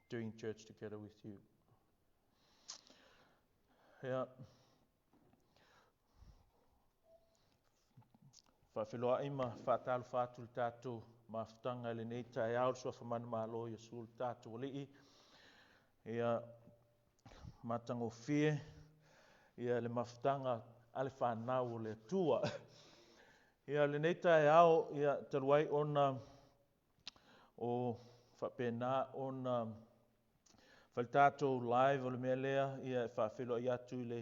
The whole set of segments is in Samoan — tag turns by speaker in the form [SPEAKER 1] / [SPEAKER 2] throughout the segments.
[SPEAKER 1] Doing church together with you. Ia, faafeiloai ma faatalofa atu le tatou mafutaga i lenei taeao, le suafa manumalo o Iesu le tatou Alii. Ia, matagofie ia le mafutaga a le fanau o le Atua. Ia, lenei taeao, ia, talu ai ona o faapena ona fai le tatou live o le mea lea, ia e faafeiloai atu i le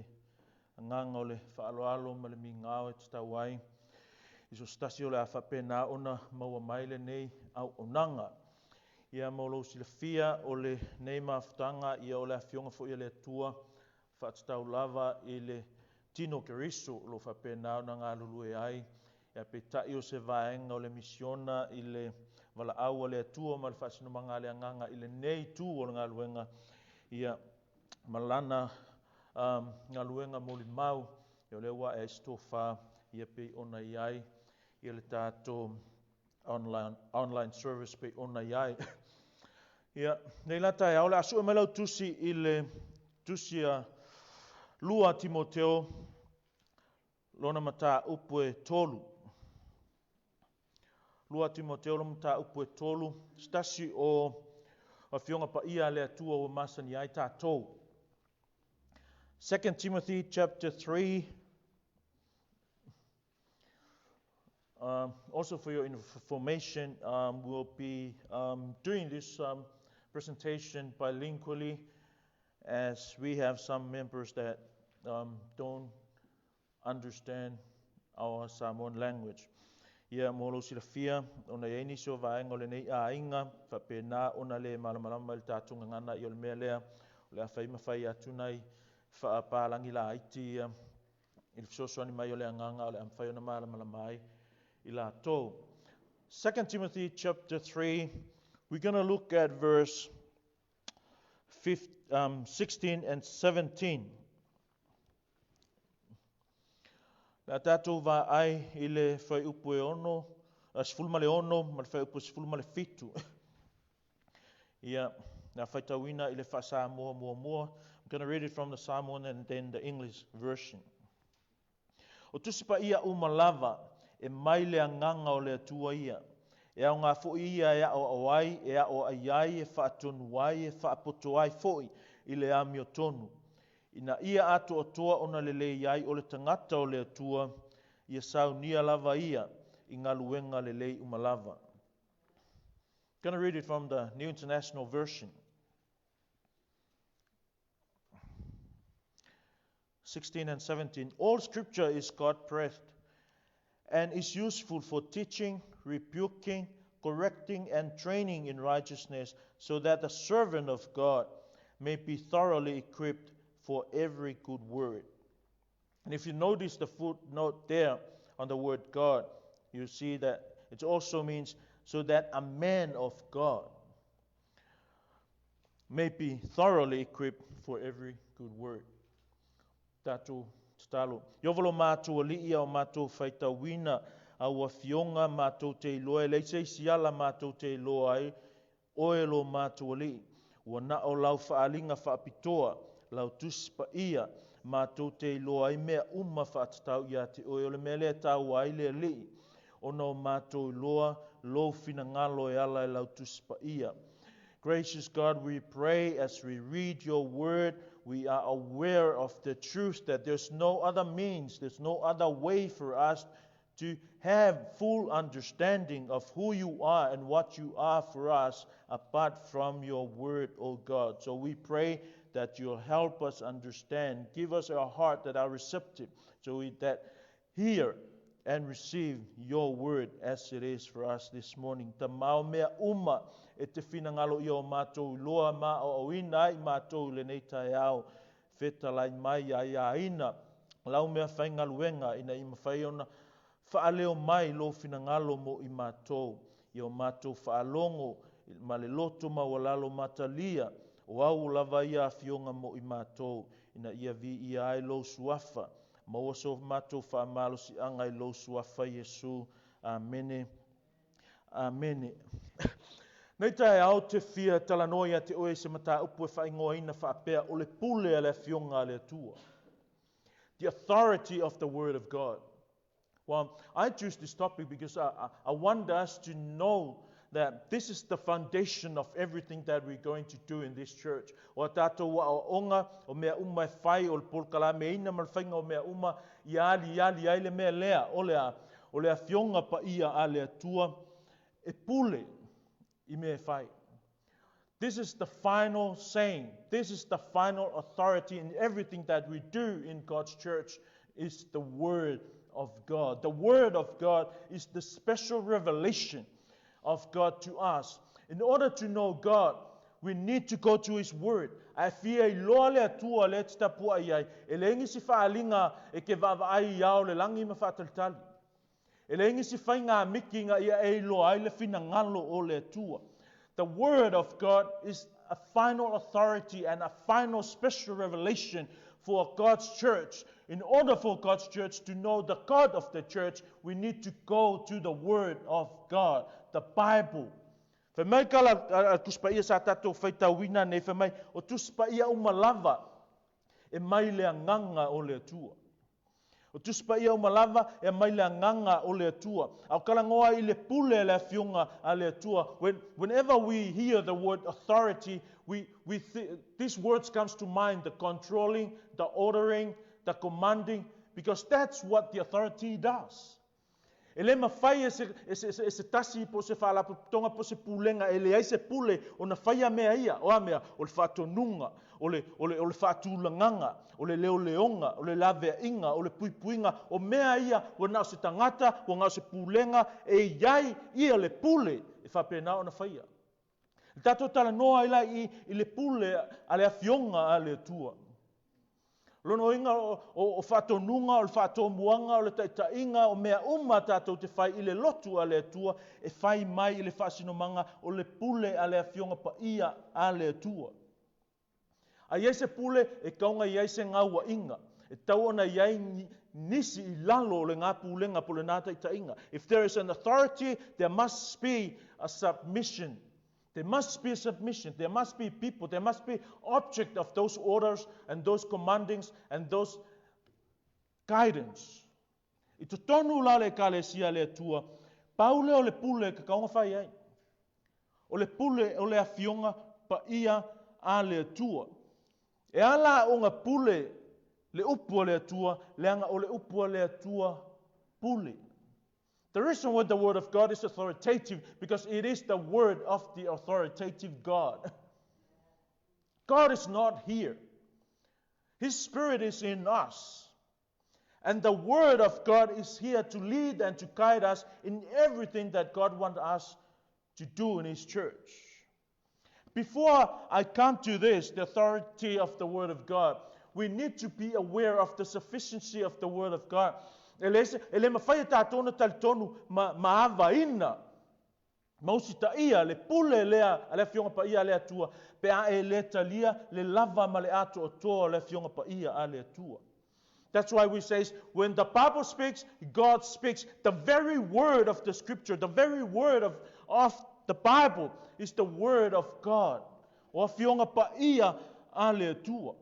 [SPEAKER 1] agaga o le faaaloalo ma le migao e tatau ai i so o se tasi o le a faapena ona maua mai lenei auaunaga. Ia mo lou silafia o lenei mafutaga, ia o le Afioga foi a le Atua faatatau lava i le tino o Keriso o lo o faapena ona galulue ai, ia peitai o se vaega o le misiona i le valaau a le Atua ma le faasinomaga a le Agaga i lenei itu o le galuega, ia ma lana galuega molimau, ia o lea ua ae ai se tofa ia pei ona i ai ia le tatou online service pei ona i ai. Ia, nei la taeao, o le a sue mai lau tusi i le tusi a 2 Timoteo, lona mataupu e 3. 2 Timoteo, lona mataupu e 3, se tasi o afioga paia a le Atua ua masani ai tatou. 2 Timothy chapter 3. Also for your information, we'll be doing this presentation bilingually, as we have some members that don't understand our Samoan language. Ia, mo lou silafia, ona i ai nisi o vaega o lenei aiga, faapena ona le malamalama i le tatou gagana, ia o le mea lea, o le a fai ma fai atu nai faapalagi laiti ia i le fesoasoani mai o le Agaga o le a mafai ona malamalama ai i latou. 2 Timothy chapter 3, we're going to look at verse 16 and 17. Le a tatou vaai i le fuaiupu e 6, 16 ma le fuaiupu 17. Ia, le a faitauina i le faa-Samoa muamua. I'm going to read it from the Samoan and then the English version. O tusi paia uma lava e mai le Agaga o le Atua ia. E aoga foi ia e aoao ai, e aoai ai, e faatonu ai, e faapoto ai foi i le amiotonu. Ina ia atoatoa ona lelei ai o le tagata o le Atua, ia saunia lava ia i galuega lelei uma lava. I'm going to read it from the New International Version. 16 and 17. All scripture is God-breathed and is useful for teaching, rebuking, correcting, and training in righteousness, so that the servant of God may be thoroughly equipped for every good work. And if you notice the footnote there on the word God, you see that it also means so that a man of God may be thoroughly equipped for every good work. Tatou tatalo. Ieova lo matou Alii a o matou faitauina au afioga matou te iloa e leai se isi ala matou te iloa ai oe lo matou Alii. Ua na o lau faaaliga faapitoa, lau tusi paia, matou te iloa ai mea uma faatatau ia te oe. O le mea lea e taua ai le Alii, ona o matou iloa lou finagalo e ala i lau tusi paia. Gracious God, we pray as we read your word, we are aware of the truth that there's no other means, there's no other way for us to have full understanding of who you are and what you are for us apart from your word, O God. So we pray that you'll help us understand. Give us a heart that are receptive, so we that hear and receive your word as it is for us this morning. Tamao mea uma e te finagalo ia o matou iloa ma aoaoina ai matou i lenei taeao. Fetalai mai ia aiaina lau mea faigaluega ina ia mafai ona faaleo mai lou finagalo mo i matou. Ia o matou faalogo ma le loto maualalo matalia o au lava ia afioga mo i matou ina ia viia ai lou suafa. Maua so matou faamalosiaga i lou suafa Iesu. Amene. Amene. Nei taeao ou te fia talanoa ia te oe i se mataupu e faaigoaina faapea o le pule a le Afioga a le Atua. The authority of the Word of God. Well, I choose this topic because I want us to know that this is the foundation of everything that we're going to do in this church. O a tātou aoaoga, o mea uma e fai, o le polokalameina ma le faiga o mea uma, ia aliali ai le mea lea, o le a, o le Afioga Paia a le Atua e pule i mea e fai. This is the final saying. This is the final authority in everything that we do in God's church is the Word of God. The Word of God is the special revelation of God to us. In order to know God, we need to go to His Word. A e fia iloa le Atua lea e te tapuai ai, e leai nisi faaaliga e ke vaavaai i ao o le lagi ma faatalitali. E leai nisi faiga miki ina ia e iloa ai le finagalo o le Atua. The Word of God is a final authority and a final special revelation for God's church. In order for God's church to know the God of the church, we need to go to the Word of God, the Bible. Fai mai ka la Tusi Paia sa tatou faitauina nei, fai mai, o Tusi Paia uma lava e mai le Agaga o le Atua. O Tusi Paia uma lava e aumai le Agaga o le Atua. A o talanoa i le pule a le Afioga a le Atua, when, whenever we hear the word authority, we these words comes to mind, the controlling, the ordering, the commanding, because that's what the authority does. E le mafai e se, e se, e se tasi po o se faalapotopotoga po o se pulega e leai se pule ona faia mea ia. O a mea? O le faatonuga, o le, o le, o le faatulagaga, o le leoleoga, o le laveaiga, o le puipuiga, o mea ia ua na o se tagata, ua na o se pulega e i ai ia le pule e faapena ona faia. Le tatou talanoa ai la i, i le pule a le Afioga a le Atua. Lona uiga o faatonuga, o le faatomuaga, o le taitaiga, o mea uma tatou te fai i le lotu a le Atua, e fai mai i le faasinomaga o le pule a le Afioga Paia a le Atua. A i ai se pule, e tatau ona i ai se gauaiga. E tatau ona i ai nisi i lalo o lena pulega po o lena taitaiga. If there is an authority, there must be a submission. There must be a submission. There must be people. There must be object of those orders and those commandings and those guidance. I totonu la le Ekalesia a le Atua, pau lea o le pule e tatau ona fai ai. O le pule o le Afioga Paia a le Atua. E ala ona pule le upu a le Atua, leaga o le upu a le Atua pule. The reason why the Word of God is authoritative, because it is the Word of the authoritative God. God is not here. His Spirit is in us. And the Word of God is here to lead and to guide us in everything that God wants us to do in His church. Before I come to this, the authority of the Word of God, we need to be aware of the sufficiency of the Word of God. E le, e le mafai e tatou ona talitonu ma, ma avaina ma usitaia le pule lea a le Afioga Paia a le Atua pe a e le talia le lava ma le atoatoa o le Afioga Paia a le Atua. That's why we say when the Bible speaks, God speaks. The very word of the scripture, the very word of the Bible is the word of God. O Afioga Paia a le Atua.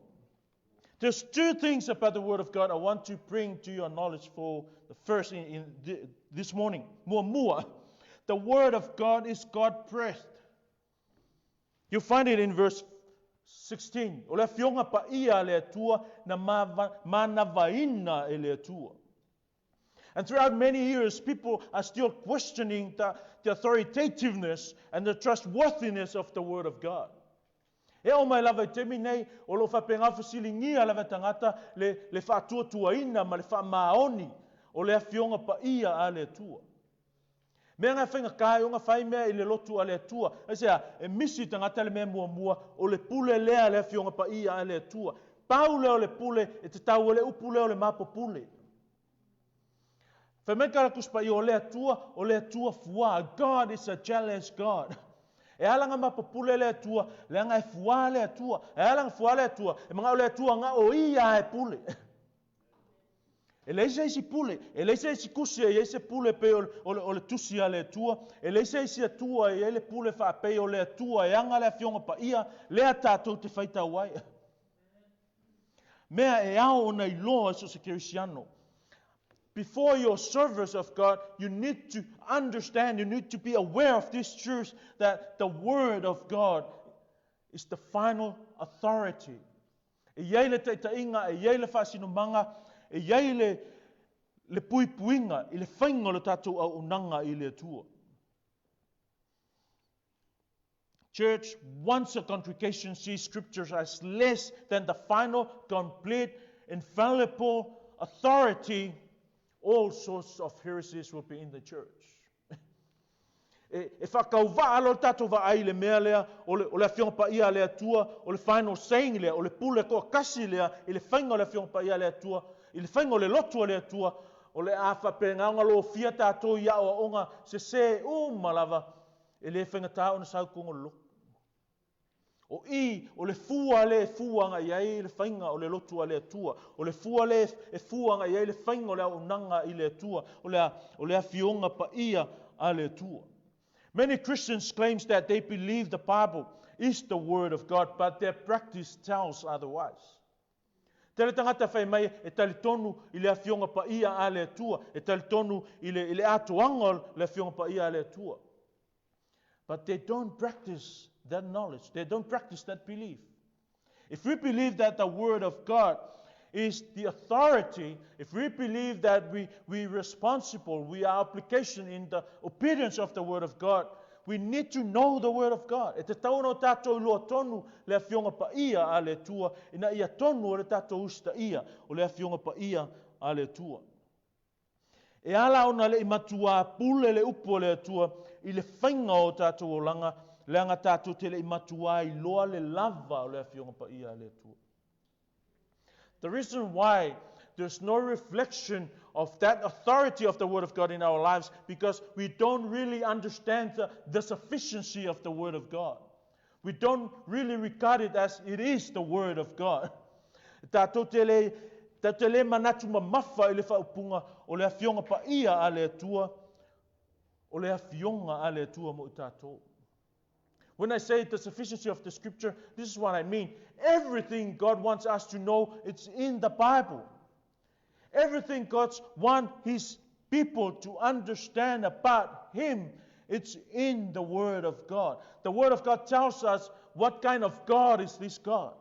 [SPEAKER 1] There's two things about the Word of God I want to bring to your knowledge for the first in this morning. Muamua. The Word of God is God breathed. You find it in verse 16. O le Afioga Paia a le Atua na manavaina e le Atua. And throughout many years, people are still questioning the authoritativeness and the trustworthiness of the Word of God. E oo mai lava i taimi nei, o lo o faapena fesiligia lava e tagata le faatuatuaina ma le faamaoni o le Afioga Paia a le Atua. Mea nga faigata ai ona fai mea i le lotu a le Atua. Aisea? E misi i tagata le mea muamua, o le pule lea a le Afioga Paia a le Atua. Pau lea o le pule e tatau ai le upu lea o le mapopule. Fai mai ka Tusi Paia o le Atua, o le Atua fuā. God is a jealous God. E ala ona mapopule le Atua, leaga e fuā le Atua. E ala ona fuā le Atua, e manao le Atua na o ia e pule. E leai se isi pule, e leai se isi tusi e i ai se pule pei o le tusi a le Atua, e leai se isi Atua e i ai le pule faapei o le Atua e aga le Afioga Paia, lea tatou te faitau ai. Mea e ao ona iloa e so o se kerisiano. Before your service of God, you need to understand, you need to be aware of this truth that the Word of God is the final authority. E i ai le taitaiga, e i ai le faasinomaga, e i ai le puipuiga i le faiga o le tatou auaunaga i le Atua. Church, once a congregation sees scriptures as less than the final, complete, infallible authority, all sorts of heresies will be in the church. E faatauvaa loa le tatou vaai i le mea lea o le Afioga Paia a le Atua, o le final saying lea, o le pule toatasi lea i le faiga o le Afioga Paia a le Atua, i le faiga o le lotu a le Atua, o le a faapena ona lofia tatou i aoaoga sesē uma lava e le faigata ona sau totonu o le lotu. O i, o le fua lea e fua agai ai le faiga o le lotu a le Atua. O le fua lea e fua agai ai le faiga o le auaunaga i le Atua. O le Afioga Paia a le Atua. Many Christians claims that they believe the Bible is the Word of God, but their practice tells otherwise. Tele tagata fai mai e talitonu i le Afioga Paia a le Atua, e talitonu i le atoaga o le Afioga Paia a le Atua. But they don't practice that knowledge. They don't practice that belief. If we believe that the Word of God is the authority, if we believe that we responsible, we are obligation in the obedience of the Word of God, we need to know the Word of God. E tatau ona tatou iloa tonu le Afioga Paia a le Atua, ina ia tonu o le tatou usitaia o le Afioga Paia a le Atua. E ala ona le i matua pule le upu o le Atua i le faiga o tatou olaga, leaga tatou te le i matua iloa le lava o le Afioga Paia a le Atua. The reason why there's no reflection of that authority of the Word of God in our lives because we don't really understand the sufficiency of the Word of God. We don't really regard it as it is the Word of God. Tatou te le manatu mamafa i le faaupuga o le Afioga Paia a le Atua, o le Afioga a le Atua mo i tatou. When I say the sufficiency of the scripture, this is what I mean. Everything God wants us to know, it's in the Bible. Everything God wants His people to understand about Him, it's in the Word of God. The Word of God tells us what kind of God is this God.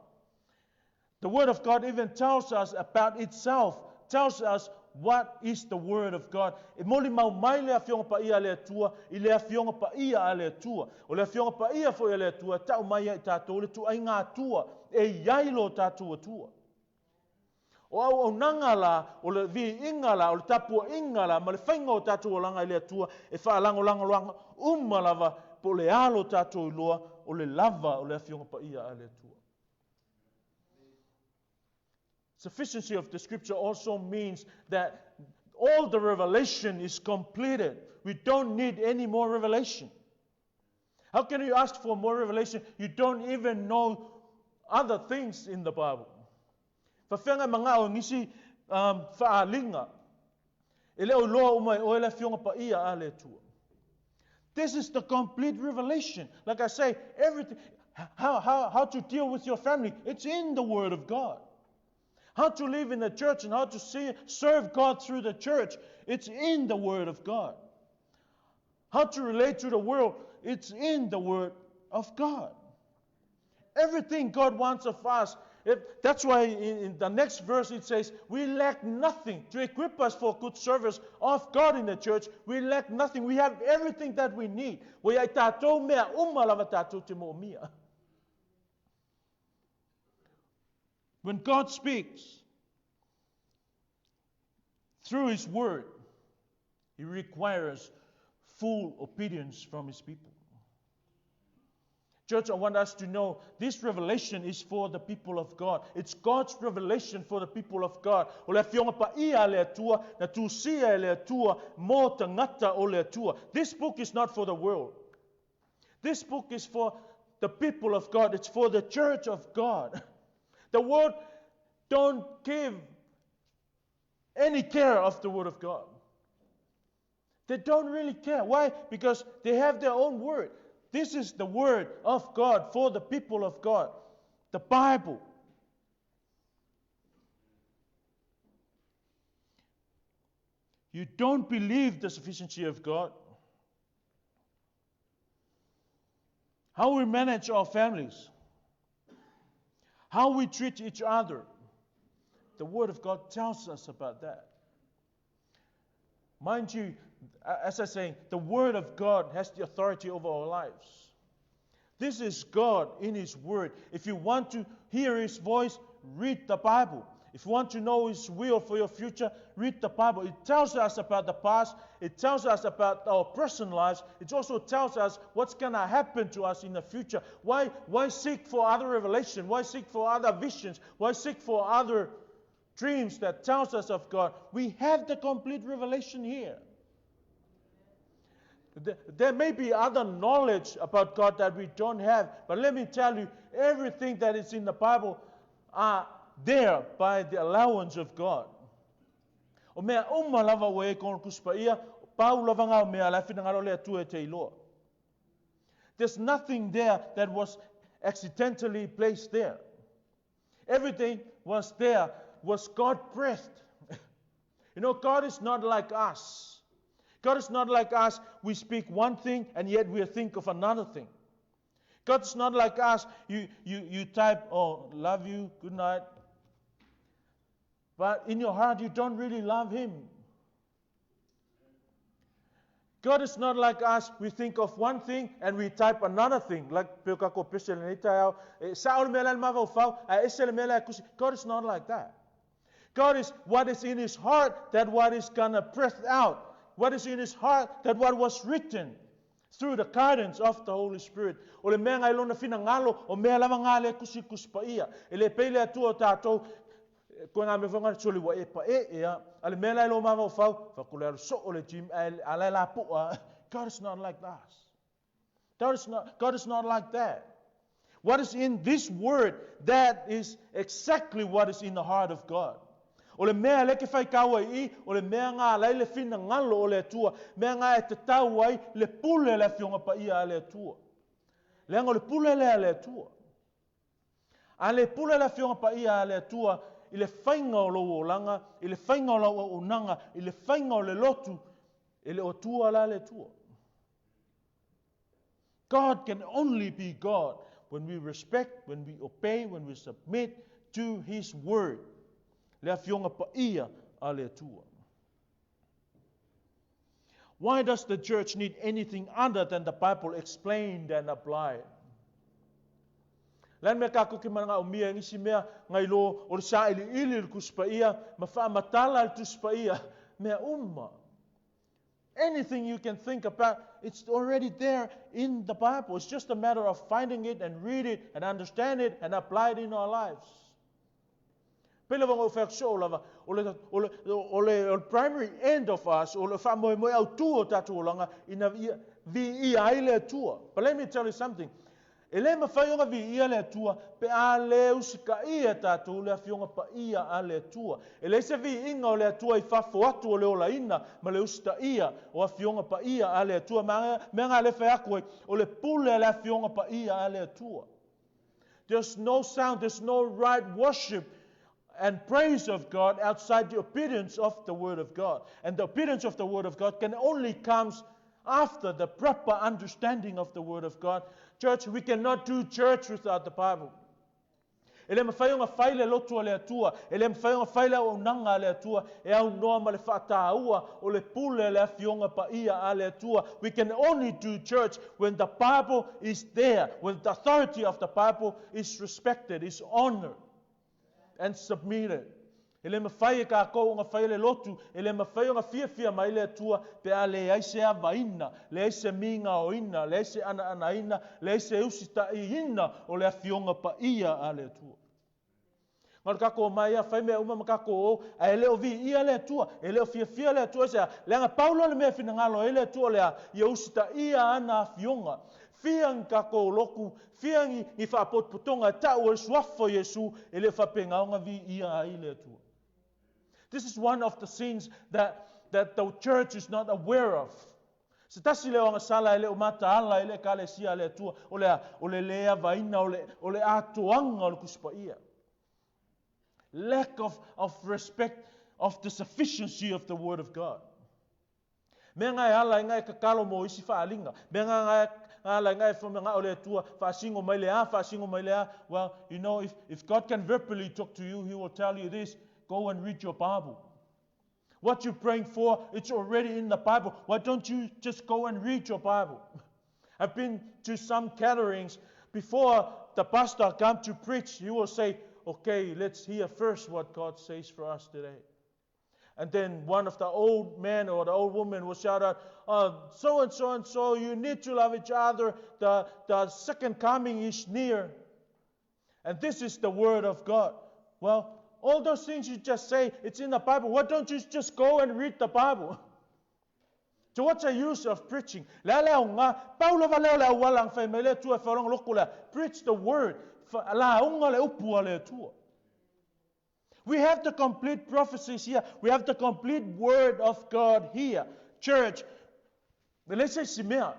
[SPEAKER 1] The Word of God even tells us about itself, tells us what is the Word of God. E molimau mai le Afioga Paia a le Atua i le Afioga Paia a le Atua. O le Afioga Paia foi a le Atua, tau mai ai tatou le ituaiga Atua e i ai lo tatou Atua. O auaunaga la, o le viiga la, o le tapuaiga la, ma le faiga o tatou olaga i le Atua, e faalagolagolaga uma lava po o le a lo tatou iloa o le lava o le Afioga Paia a le Atua. Sufficiency of the scripture also means that all the revelation is completed. We don't need any more revelation. How can you ask for more revelation? You don't even know other things in the Bible. Faafefea manao nisi faaalinga. E le o iloa uma e oe le Afioga Paia a le Atua. This is the complete revelation. Like I say, everything, how to deal with your family, it's in the Word of God. How to live in the church and how to serve God through the church, it's in the Word of God. How to relate to the world, it's in the Word of God. Everything God wants of us. That's why in the next verse it says, we lack nothing to equip us for good service of God in the church. We lack nothing. We have everything that we need. Ua ia i tatou mea uma lava tatou te moomia. When God speaks through His Word, He requires full obedience from His people. Church, I want us to know this revelation is for the people of God. It's God's revelation for the people of God. O le Afioga Paia a le Atua, na tusia e le Atua, mo tagata o le Atua. This book is not for the world. This book is for the people of God. It's for the church of God. The world don't give any care of the Word of God. They don't really care. Why? Because they have their own word. This is the Word of God for the people of God, the Bible. You don't believe the sufficiency of God. How we manage our families, how we treat each other. The Word of God tells us about that. Mind you, as I say, the Word of God has the authority over our lives. This is God in His Word. If you want to hear His voice, read the Bible. If you want to know His will for your future, read the Bible. It tells us about the past. It tells us about our present lives. It also tells us what's going to happen to us in the future. Why seek for other revelation? Why seek for other visions? Why seek for other dreams that tells us of God? We have the complete revelation here. There may be other knowledge about God that we don't have, but let me tell you, everything that is in the Bible are there by the allowance of God. O mea uma lava o e kona kuspa ia, pau lava ngā o mea lai whina ngaro lea tue te iloa. There's nothing there that was accidentally placed there. Everything was there, was God-breathed. God is not like us. God is not like us. We speak one thing and yet we think of another thing. God's not like us. You type, oh, love you, good night. But in your heart, you don't really love Him. God is not like us. We think of one thing and we type another thing. Like peo kako pese le nei tai au, e, sa ole mea lai le mava o fau, a ese le mea lai kusi. God is not like that. God is what is in His heart, that what is going to breath out. What is in His heart, that what was written through the guidance of the Holy Spirit. O le mea ngai lona whina ngalo, o mea lava ngā le kusi kusi pa ia. E le peile atua o tātou, koe ngā mea whangara tuli wa e pa e ea, a le mea lai lo mawa o whau, whakule aru so o le gym, a lai la pua. God is not like us. God is not like that. What is in this word, that is exactly what is in the heart of God. O le mea le ke whai kaua i, o le mea ngā lai le whina ngalo o le atua, mea ngā e te tau ai, le pule le whionga pa ia a le atua. Le anga o le pule le a le atua. A le pule le whionga pa ia a le atua, i le whainga o lau olanga, i le whainga o lau o unanga, i le whainga o le lotu, e le o tua la le atua. God can only be God when we respect, when we obey, when we submit to His word. Le afionga pa ia a le atua. Why does the church need anything other than the Bible explained and applied? Lan mea ka kuki mana ngā o mia ngisi mea ngai lo o le sa ili ili le kuspa ia, ma wha matala le tuspa ia, mea umma. Anything you can think about, it's already there in the Bible. It's just a matter of finding it and read it and understand it and apply it in our lives. Pele wanga o whaak so lava, o le primary end of us, o le wha moe moe au tua o tātou olanga, ina ia, vi ia ai le atua. But let me tell you something. E le mawhai o ngā vi ia le atua, pe a le usika ia tātou le awhionga pa ia a le atua. E le se vi inga o le atua i whafo atu o le ola ina, ma le usita ia o awhionga pa ia a le atua. Mea ngā le whai aku ai, o le pule le awhionga pa ia a le atua. There's no sound, there's no right worship and praise of God outside the obedience of the Word of God. And the obedience of the Word of God can only come after the proper understanding of the Word of God. Church, we cannot do church without the Bible. E le mawhai o ngā whaile lotu a le atua, e le mawhai o ngā whaile o nanga a le atua, e au noa ma le whātāua o le pule le awhionga pa ia a le atua. We can only do church when the Bible is there, when the authority of the Bible is respected, is honored and submitted. E le mawhai e kā kou o ngā whaile lotu, e le mawhai o ngā whiawhia mai le atua, pe a le ai se awaina, le ai se minga o ina, le ai se ana ana ina, le ai se usita i ina o le awhionga pa ia a le atua. Ngā kako o mai a whai mea uma ma kako o, a e leo vi ia le atua, e leo whiawhia le atua, se a, le anga paulo le mea whina ngalo e le atua le a, ia usita ia ana awhionga. Whia ngi kako o loku, whia ngi whaapotpotonga, tau e suafo Yesu, e le whapenga o ngā vi ia a i le atua. This is one of the sins that the church is not aware of. Se tasi lea o agasala e le o mataala i le Ekalesia a le Atua, o le a? O le le avaina o le, o le atoaga o le Tusi Paia. Lack of respect of the sufficiency of the Word of God. Mea nga e ala i nga e kakalo mo isi faalinga. Mea nga nga e ala i nga e whamanga o le Atua, faasingo mai le a, faasingo mai le a. Well, you know, if God can verbally talk to you, He will tell you this, go and read your Bible. What you're praying for, it's already in the Bible. Why don't you just go and read your Bible? I've been to some gatherings. Before the pastor come to preach, he will say, okay, let's hear first what God says for us today. And then one of the old men or the old woman will shout out, so and so and so, you need to love each other. The second coming is near. And this is the word of God. Well, all those things you just say, it's in the Bible. Why don't you just go and read the Bible? So what's the use of preaching? Le a le aoga, pau lava lea o le auala na fai mai le Atua e faalogologo lea. Preach the word. Lauga le upu a le Atua. We have the complete prophecies here. We have the complete word of God here. Church, e leai se isi mea.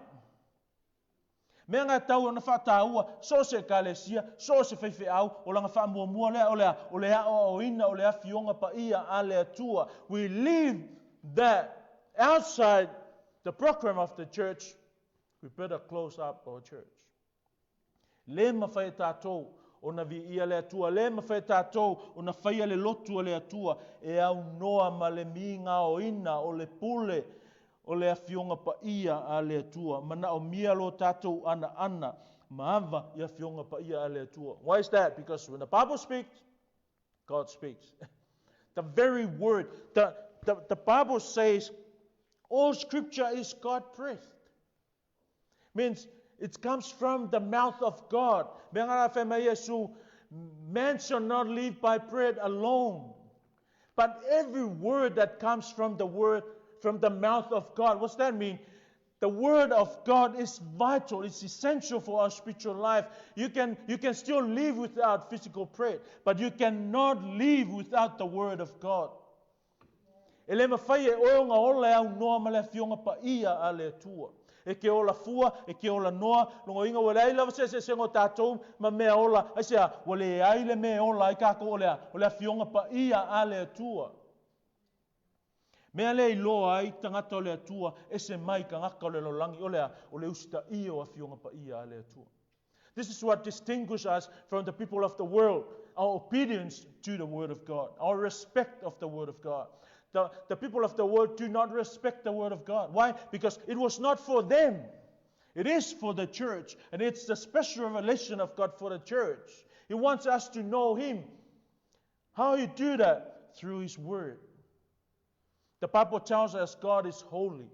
[SPEAKER 1] Mea nga e tatau ona faataua, so o se Ekalesia, so o se faifeau, o lana faamuamua lea, o le a? O le aoaoina o le Afioga Paia a le Atua. We leave that outside the program of the church, we better close up our church. Le mafai e tatou ona viia le Atua, le mafai e tatou ona faia le lotu a le Atua e aunoa ma le migaoina o le pule o le Afioga Paia a le Atua. Manaomia lo tatou anaana ma ava i Afioga Paia a le Atua. Why is that? Because when the Bible speaks, God speaks. The very word, the Bible says all scripture is God-breathed. Means it comes from the mouth of God. Mea nga la fai mai Iesu, man shall not live by bread alone, but every word that comes from the word, from the mouth of God. What's that mean? The word of God is vital. It's essential for our spiritual life. You can still live without physical bread, but you cannot live without the word of God. E le mafai e oe ona ola e aunoa ma le Afioga Paia a le Atua. E ke ola fua, e ke ola noa, logoina ua leai lava se eseesega o tatou ma mea ola. Aisea, ua leai le mea e ola ai kākou o le a? O le Afioga Paia a le Atua. Mea lea i loa ai tagata o le Atua, ese mai tagata o le lalolagi, o le a? O le usitaia o Afioga Paia a le Atua. This is what distinguishes us from the people of the world, our obedience to the word of God, our respect of the word of God. The people of the world do not respect the word of God. Why? Because it was not for them. It is for the church, and it's the special revelation of God for the church. He wants us to know Him. How He do that? Through His word. The Bible tells us God is holy.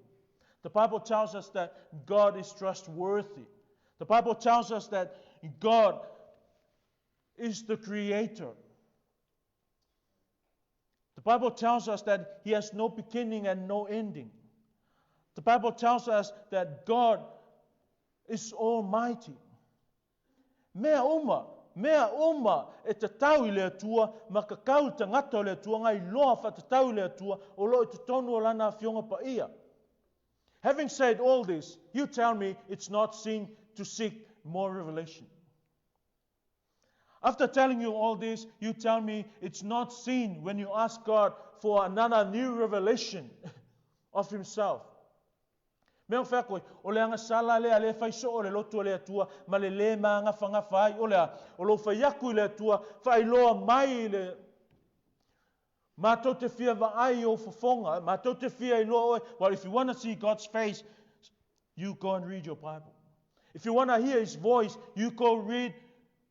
[SPEAKER 1] The Bible tells us that God is trustworthy. The Bible tells us that God is the creator. The Bible tells us that He has no beginning and no ending. The Bible tells us that God is almighty. Mea uma, mea uma e tatau i le Atua ma kakau i tagata o le Atua, ngai loa faatatau i le Atua o lo o i totonu o Lana Afioga Paia. Having said all this, you tell me it's not sin to seek more revelation. After telling you all this, you tell me it's not sin when you ask God for another new revelation of Himself. Mea o fea koe, o le agasala lea le fai soo o le lotu o le Atua ma le le magafagafa ai, o le a? O lou fai aku i le Atua, faailoa mai le Matou te fia vaai i ou fofoga, matou te fia iloa oe. Well, if you want to see God's face, you go and read your Bible. If you want to hear His voice, you go read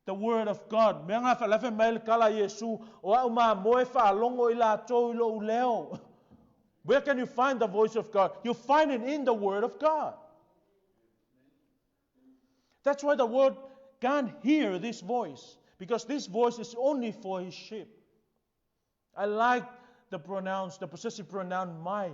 [SPEAKER 1] the Word of God. Mea ngā whalafe mai le kala Iesu, o au mā moe whaalogo i lātou i lou leo. Where can you find the voice of God? You find it in the Word of God. That's why the world can't hear this voice, because this voice is only for His sheep. I like the possessive pronoun my.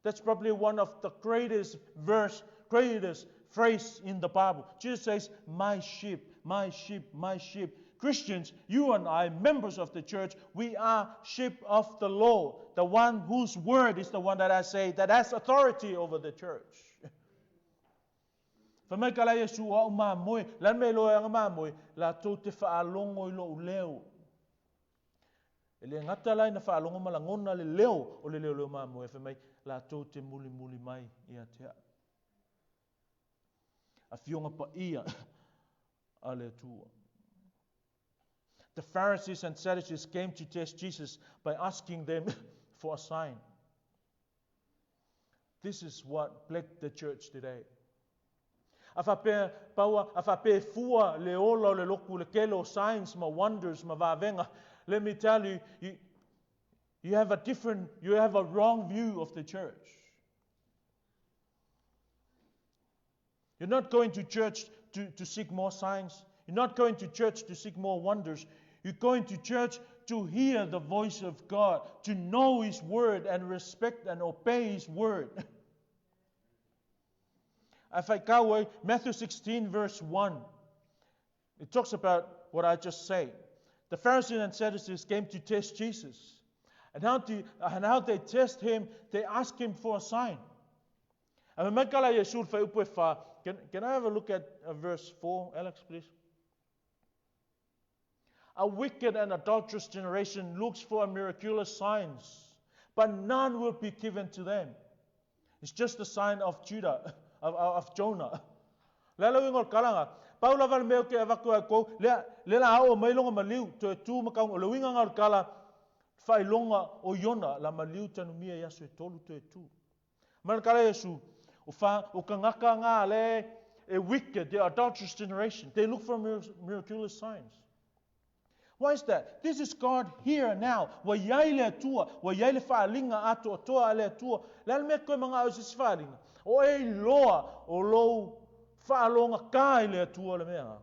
[SPEAKER 1] That's probably one of the greatest verse, greatest phrase in the Bible. Jesus says, my sheep, my sheep, my sheep. Christians, you and I, members of the church, we are sheep of the Lord, the one whose word is the one that I say that has authority over the church. Fa mai ka la Iesu o au mamoe, lan me loe anga mamoe, la tou te whaalongo i lou leo. E le ngata lai na whaalongo malangona le leo o le leo leo mamoe, fa mai la tou te muli muli mai ia te a. A fionga pa ia a le tua. The Pharisees and Sadducees came to test Jesus by asking them for a sign. This is what plagued the church today. A whapea, paua, a whapea fua le ola o le loku le kelo signs ma wonders ma vavenga. Let me tell you, you, you have a different, you have a wrong view of the church. You're not going to church to, to seek more signs. You're not going to church to seek more wonders. You're going to church to hear the voice of God, to know His word and respect and obey His word. Matthew 16, verse 1, it talks about what I just said. The Pharisees and Sadducees came to test Jesus. And how, to, and how they test him, they ask him for a sign. Can, can I have a look at verse 4, Alex, please? A wicked and adulterous generation looks for miraculous signs, but none will be given to them. It's just the sign of Judah, of, of Jonah. Le ala wingo kalanga. Paula val meo ke avaku a ko le le la o mai longa maliu to tu makau o le winga ngal kala whailonga o Iona la maliu tanu mia iaso e tolu to e tu. Man kala Yesu o fa o kangaka ngā le a wicked, the adulterous generation. They look for miraculous signs. Why is that? This is God here now. Wa iai le atua, wa iai le whaalinga ato atoa a le atua. Le ale mea koe manga au se si whaalinga. O e loa o lou whaalonga ka i le atua le mea.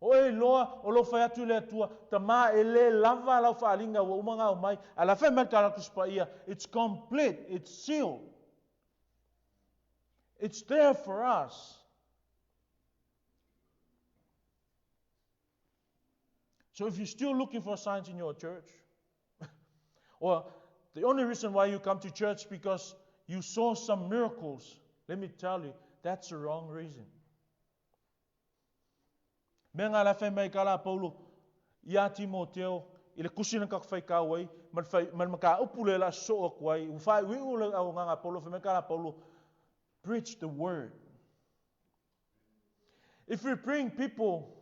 [SPEAKER 1] O e loa o lou whai atu le atua, ta mā e le lava lau whaalinga ua umanga o mai. A la whai mai ka la kuspa It's complete, it's sealed. It's there for us. So if you're still looking for signs in your church, or the only reason why you come to church because you saw some miracles, let me tell you, that's the wrong reason. Me ngā la whai mai ka la Paulo, ia Timoteo, i le kusina ka whai ka wai, man whai, man maka upu le la so o kuai, u whai ui le au ngā Paulo, whai mai ka la Paulo, preach the word. If we bring people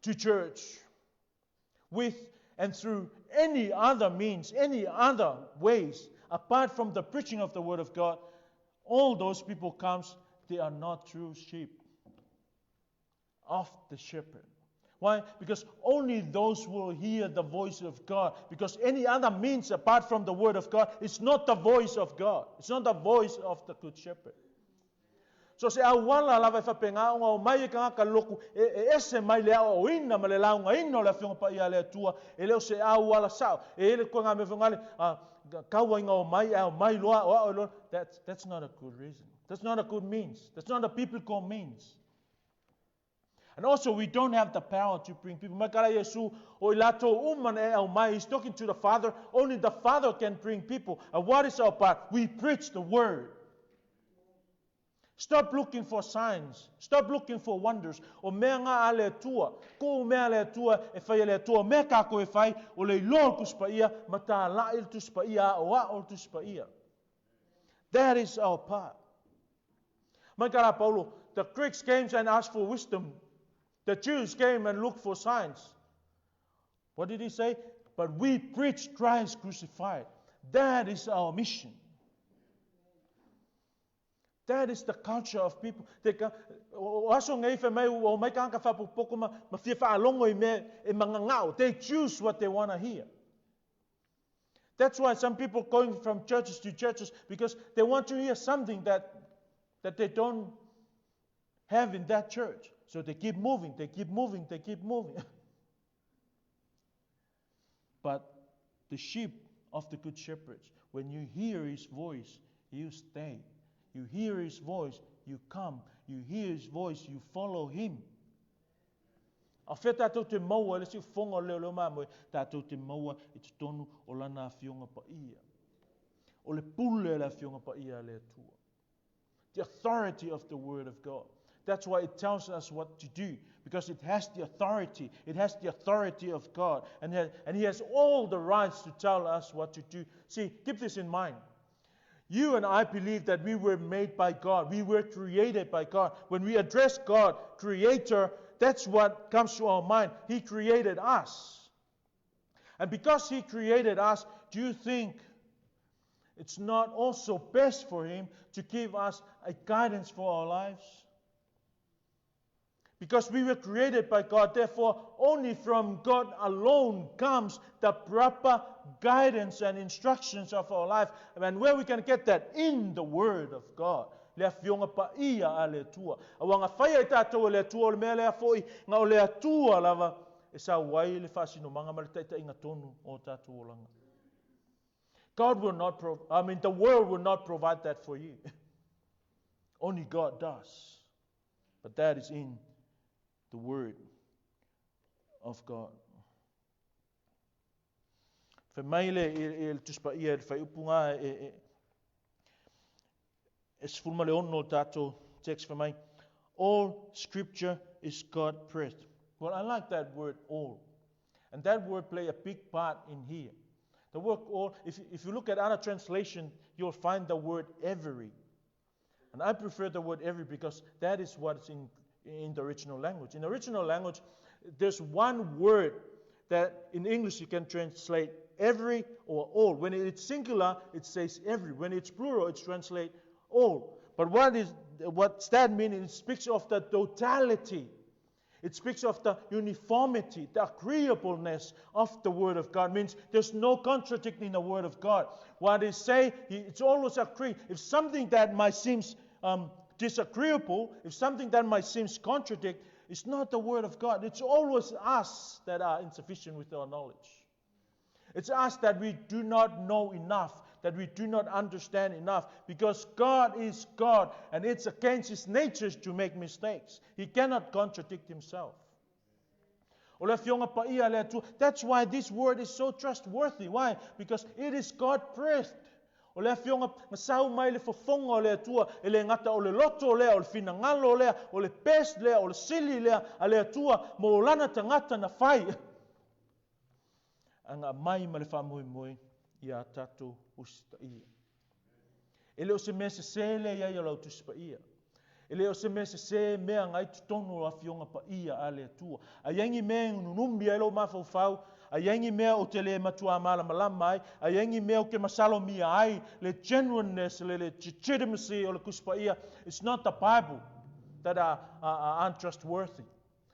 [SPEAKER 1] to church with and through any other means, any other ways, apart from the preaching of the word of God, all those people comes, they are not true sheep of the shepherd. Why? Because only those will hear the voice of God. Because any other means apart from the word of God is not the voice of God. It's not the voice of the good shepherd. So se auala lava e faapena ona omai e kagaka loku e, e ese mai le aoaoina ma le laugaina o le Afioga Paia a le Atua, e le o se auala sao. E ele koe ngā mea whangale, kaua inga o mai, ao mai loa, o ao loa. That's, that's not a good reason. That's not a good means. That's not a biblical means. And also, we don't have the power to bring people. Mai kala Yesu, o i latou uma na e au mai. He's talking to the Father. Only the Father can bring people. And what is our part? We preach the word. Stop looking for signs. Stop looking for wonders. O mea ngā a le Atua. Ko o mea le Atua e whai a le Atua. O mea kā koe whai, o le iloa o le Tusi Paia, ma tā lai le Tusi Paia, o a o le Tusi Paia. That is our part. Mai ka rā Paulo, the Greeks came and asked for wisdom. The Jews came and looked for signs. What did he say? But we preach Christ crucified. That is our mission. That is the culture of people. Te ka, o aso ngei wha mai, o mai ka whapopoko ma, ma fia whaalongo i me e mangangao. They choose what they want to hear. That's why some people going from churches to churches because they want to hear something that, that they don't have in that church. So they keep moving, they keep moving, they keep moving. but the sheep of the good shepherds, when you hear his voice, you stay. You hear his voice, You come, you hear His voice, you follow Him. A o fea tatou te maua ai le siufofoga o le leo o le mamoe? Tatou te maua i totonu o Lana Afioga Paia. O le pule a le Afioga Paia a le Atua. The authority of the Word of God. That's why it tells us what to do, because it has the authority. It has the authority of God. And He has all the rights to tell us what to do. See, keep this in mind. You and I believe that we were made by God. We were created by God. When we address God, Creator, that's what comes to our mind. He created us. And because He created us, do you think it's not also best for Him to give us a guidance for our lives? Because we were created by God, therefore only from God alone comes the proper guidance and instructions of our life. And where we can get that? In the Word of God. Le afioga paia a le Atua. Aua na faia i tatou e le Atua, o le mea lea fo'i, na o le Atua lava e sau ai le faasinomaga ma le taitaiga tonu o tatou olaga. God will not, I mean, the world will not provide that for you. Only God does. But that is in the Word of God. Fai mai le, i le Tusi Paia i le faaiupu e, e 16 o tatou text fai mai, all scripture is God breathed. Well, I like that word all. And that word play a big part in here. The word all, if you look at other translation, you'll find the word every. And I prefer the word every because that is what's in the original language. In the original language, there's one word that in English you can translate every or all. When it's singular, it says every. When it's plural, it's translate all. But what's that mean? It speaks of the totality. It speaks of the uniformity, the agreeableness of the Word of God. It means there's no contradicting the Word of God. What it say, it's always agree. If something that might seem disagreeable, if something that might seem contradict, it's not the Word of God. It's always us that are insufficient with our knowledge. It's us that we do not know enough, that we do not understand enough, because God is God, and it's against His nature to make mistakes. He cannot contradict Himself. O le afioga paia le Atua. That's why this word is so trustworthy. Why? Because it is God-breathed. O le afioga na sau mai le fofoga o le Atua e le gata o le loto lea, o le finagalo lea, o le best lea, o le sili lea a le Atua mo lana tagata na fai. Aga mai ma le faamoemoe ia tatou usitaia. E le o se mea sesē lea i ai o lau Tusi Paia. E le o se mea sesē mea ngai totonu o afioga paia a le Atua. A i ai ni mea e nunumi ai lou mafaufau, a i ai ni mea ou te le matuā malamalama ai, a i ai ni mea ou te masalomia ai le genuineness, le legitimacy o le Tusi Paia, it's not the Bible that are untrustworthy.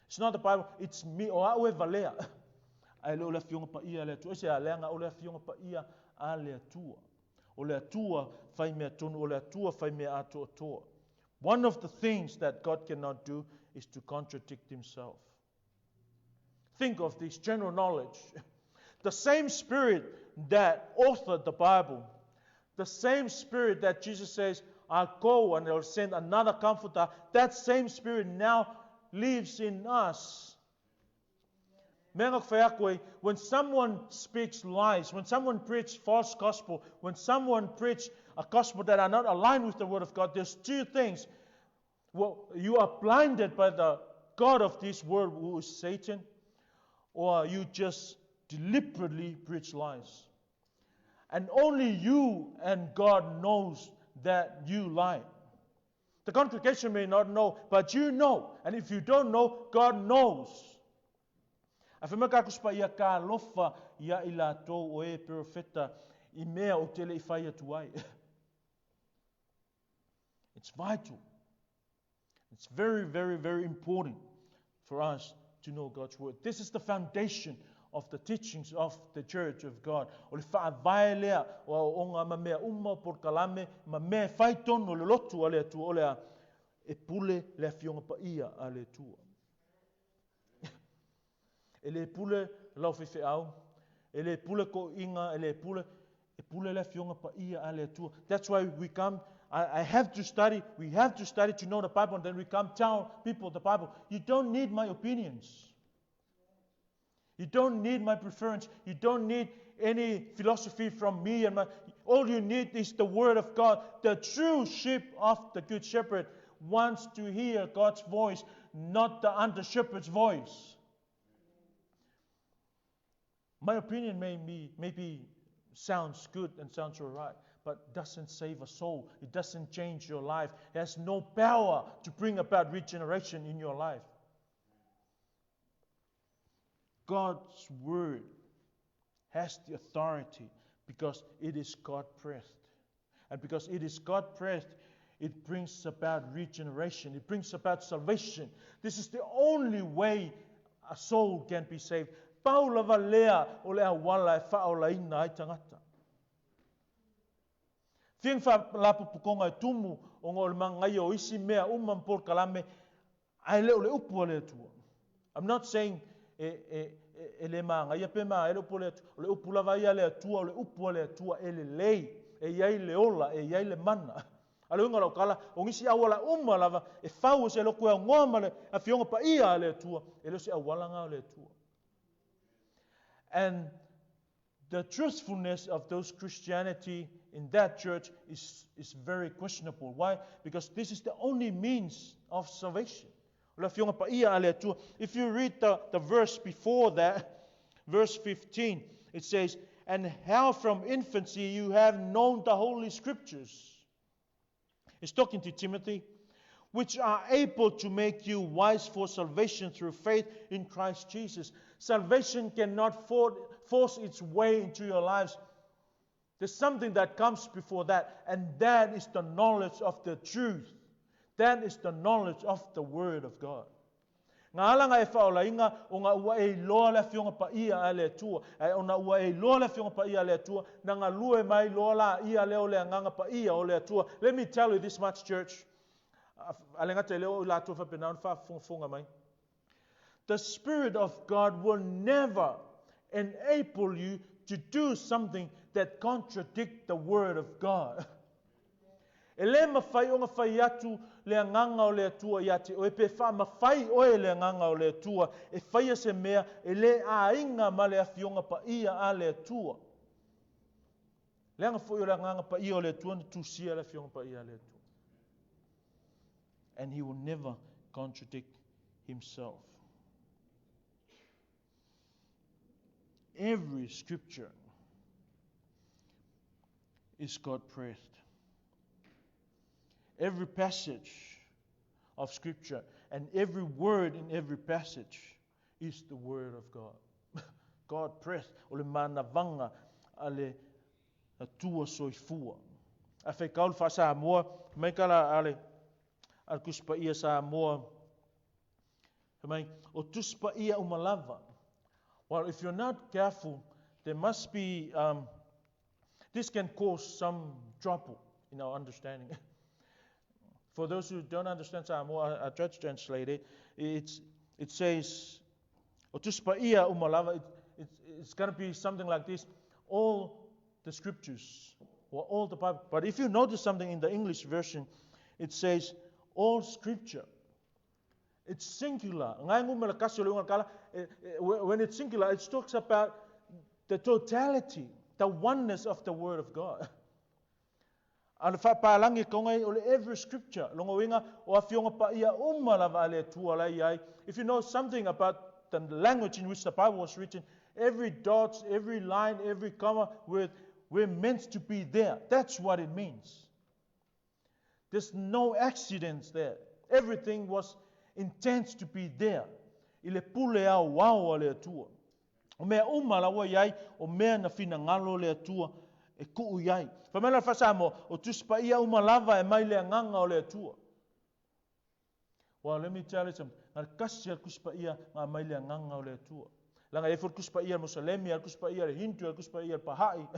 [SPEAKER 1] It's not the Bible, it's me, o a'u e valea. Ae le o le afioga paia a le Atua. E se a leaga o le afioga paia a le Atua. O le Atua fai mea tonu, o le Atua fai mea atoatoa. One of the things that God cannot do is to contradict Himself. Think of this general knowledge. The same Spirit that authored the Bible, the same Spirit that Jesus says, I'll go and I'll send another comforter, that same Spirit now lives in us. When someone speaks lies, when someone preaches false gospel, when someone preaches a gospel that are not aligned with the Word of God, there's two things. Well, you are blinded by the God of this world, who is Satan, or you just deliberately preach lies. And only you and God knows that you lie. The congregation may not know, but you know. And if you don't know, God knows. A fai mai ka Tusi Paia ka alofa ia i latou o e perofeta i mea o te le i fai atu ai. It's vital. It's very, very, very important for us to know God's word. This is the foundation of the teachings of the Church of God. O le faavae lea o aoaoga ma mea uma o polokalame ma mea e fai tonu o le lotu a le Atua o le a e pule le afioga paia a le Atua. E le pule lau faifeau, e le pule toeaiina, e le pule, e pule le afioga paia a le Atua. That's why we come I have to study, we have to study to know the Bible, and then we come tell people the Bible. You don't need my opinions. You don't need my preference. You don't need any philosophy from me. And my, all you need is the Word of God. The true sheep of the Good Shepherd wants to hear God's voice, not the under shepherd's voice. My opinion may be, maybe sounds good and sounds all right, but doesn't save a soul. It doesn't change your life. It has no power to bring about regeneration in your life. God's word has the authority because it is God breathed. And because it is God breathed, it brings about regeneration. It brings about salvation. This is the only way a soul can be saved. Pau lava lea o le auala e faaolaina ai tagata. Fia ni faalapotopotoga e tumu ona o le magaia o isi mea uma ma polokalame, ae le o le upu a le Atua. I'm not saying e, e, e, e le magaia pe magaia le upu a le Atua. O le upu lava ia a le Atua, o le upu a le Atua e lelei, e i ai le ola, e i ai le mana. A le uiga o lau tala, o nisi auala uma lava e fau e se loto e aunoa ma le Afioga Paia a le Atua, e le o se auala na o le Atua. And the truthfulness of those Christianity in that church is, is very questionable. Why? Because this is the only means of salvation. O le Afioga Paia a le Atua. If you read the, the verse before that, verse 15, it says, And how from infancy you have known the Holy Scriptures. He's talking to Timothy, which are able to make you wise for salvation through faith in Christ Jesus. Salvation cannot for, force its way into your lives. There's something that comes before that, and that is the knowledge of the truth. That is the knowledge of the Word of God. Ngā alanga e whaolainga o ngā ua e iloa le Afioga Paia a le Atua, ae ona ua e iloa le Afioga Paia a le Atua, na galue mai loa la ia lea o le Agaga Paia o le Atua. Let me tell you this much, church. A le gata i lea o i latou faapena ona faafogafoga mai. The Spirit of God will never enable you to do something that contradict the Word of God. E le mafai ona fai atu le Agaga o le Atua ia te oe, pe faamafai oe e le Agaga o le Atua e faia se mea e le aiga ma le Afioga Paia a le Atua. Leaga foi o le Agaga Paia o le Atua na tusia le Afioga Paia a le Atua. And he will never contradict himself. Every scripture is God breathed. Every passage of scripture and every word in every passage is the word of God. God breathed, o le manavaga a le Atua soifua. A whaikau le wha-Samoa, mai ka la a le, a le Tusi Paia Samoa, fai mai, o Tusi Paia uma lava. Well, if you're not careful, there must be, um, this can cause some trouble in our understanding. For those who don't understand Samoa, I, I try to translate it. It's, it says, o Tusi Paia uma lava, it, it, it's going to be something like this. All the scriptures, or all the Bible. But if you notice something in the English version, it says all scripture. It's singular. Eh, eh, when it's singular, it talks about the totality, the oneness of the Word of God. A le whaapalangi kaonga i o le every scripture, longa uiga o afioga paia uma lava a le Atua la i ai. If you know something about the language in which the Bible was written, every dot, every line, every comma, we're, we're meant to be there. That's what it means. There's no accidents there. Everything was intends to be there. I le pule aoao a le Atua. O mea uma la ua i ai, o mea na finagalo le Atua e tuu i ai. Fai mai la le Faa-Samoa, o Tusi Paia uma lava e mai le Agaga o le Atua. Well, let me tell you something. Na le kasi a le Tusi Paia nga mai le Agaga o le Atua. Leaga e i ai foi le Tusi Paia a le Mosalemi, a le Tusi Paia a le Hindu, a le Tusi Paia a le Paha'i,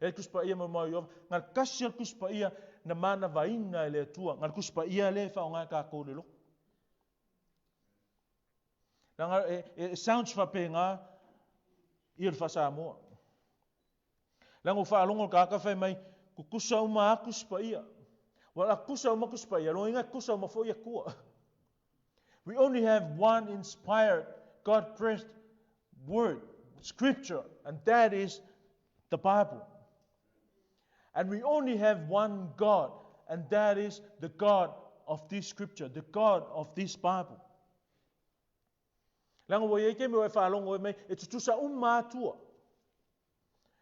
[SPEAKER 1] e le Tusi Paia mo mau Iofa. Na le kasi a le Tusi Paia na manavaina e le Atua. Na le Tusi Paia lea e faaaoga e tatou i le loto. Leaga e, e, e sounds faapena ia le Faa-Samoa. Leaga ua faalogo le tagata fai mai, tutusa uma lava Tusi Paia. Ua a tutusa uma Tusi Paia, lona uiga e tutusa uma foi Atua. We only have one inspired, God-breathed word, scripture, and that is the Bible. And we only have one God, and that is the God of this scripture, the God of this Bible. Leaga ua i ai taimi o e faalogo mai, e tutusa uma Atua.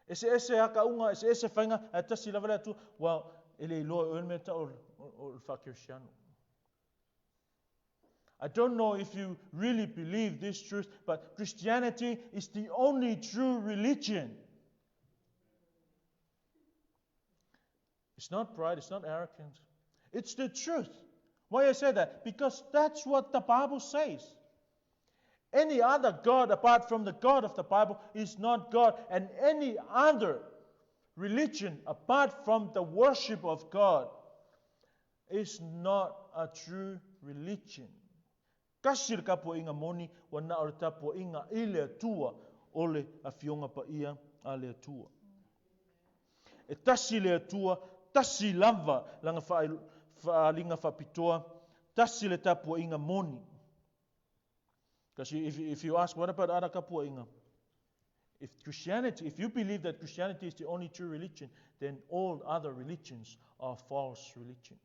[SPEAKER 1] Eseese lava kauga, eseese faiga, ae tasi lava le Atua. Well, e le iloa e oe le mea e tau o le faakerisiano. I don't know if you really believe this truth, but Christianity is the only true religion. It's not pride, it's not arrogance. It's the truth. Why I say that? Because that's what the Bible says. Any other God apart from the God of the Bible is not God, and any other religion apart from the worship of God is not a true religion. Tasi le tapuaiga moni, ua na o le tapuaiga i le Atua o le Afioga Paia a le Atua. E tasi le Atua, tasi lava lana faaaliga faapitoa, tasi le tapuaiga moni. Because if you ask, what about other tapuaiga? If Christianity, if you believe that Christianity is the only true religion, then all other religions are false religions.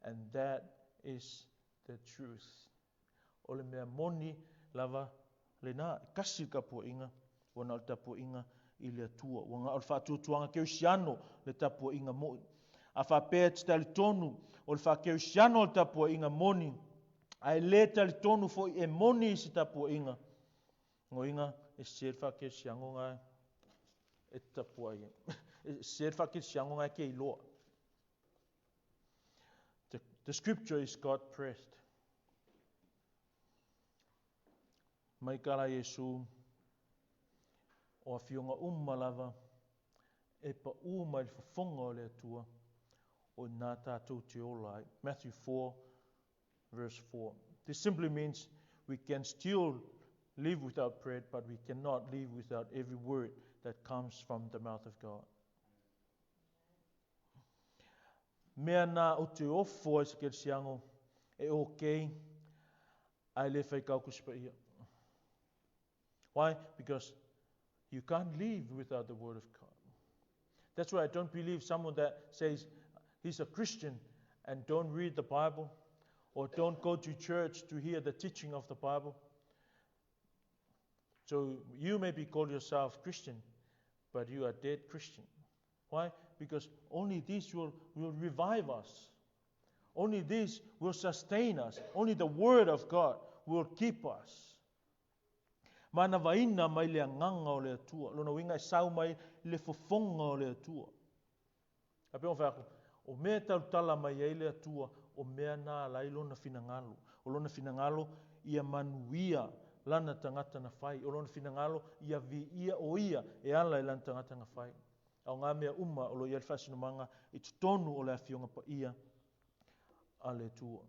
[SPEAKER 1] And that is the truth. O le mea moni lava lena, e tasi le tapuaiga, ua na o le tapuaiga i le Atua. Ua na o le faatuatuaga kerisiano le tapuaiga moi. A faapea e te talitonu o le faakerisiano le tapuaiga moni, ae le talitonu foi e moni i se tapuaiga, goiga e sese le faakerisiano na e te tapuai ai. E sese le faakerisiano na e te iloa. The scripture is God-breathed. Mai ka la Iesu, o afioga uma lava e paʻū mai le fofoga o le Atua, o i tātou te ola ai. Matthew 4, verse 4. This simply means we can still live without bread, but we cannot live without every word that comes from the mouth of God. Mea na o te ofo ai se kerisiano e okay, ae le faitau Tusi Paia. Why? Because you can't live without the Word of God. That's why I don't believe someone that says he's a Christian and don't read the Bible or don't go to church to hear the teaching of the Bible. So you may be called yourself Christian, but you are dead Christian. Why? Because only this will revive us. Only this will sustain us. Only the Word of God will keep us. Manavaina mai le agaga o le Atua. Lona uiga e sau mai le fofoga o le Atua. A pe o fai o mea tautala mai ai le Atua, o mea na ala ai lona finagalo. O lona finagalo ia manuia lana tagata na fai. O lona finagalo ia viia o ia e ala i lana tagata na fai. A o ngā mea uma o lo i ai le faasinomaga i totonu o le Afioga Paia a le Atua.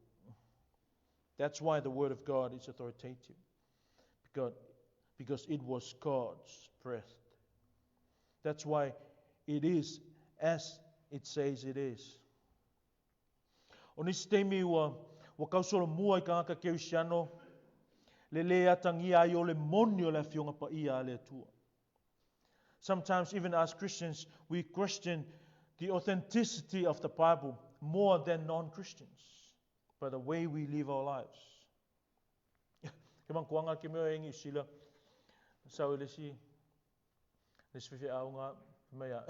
[SPEAKER 1] That's why the Word of God is authoritative. Because it was God's breath. That's why it is as it says it is. O nisi taimi ua kausolomua i tagata kerisiano le lē atagia ai o le moni o le Afioga Paia a le Atua. Sometimes even as Christians, we question the authenticity of the Bible more than non-Christians by the way we live our lives. Ke mankuanga ke mea e Niu Sila, sau i le isi, le isi faifeau mai a,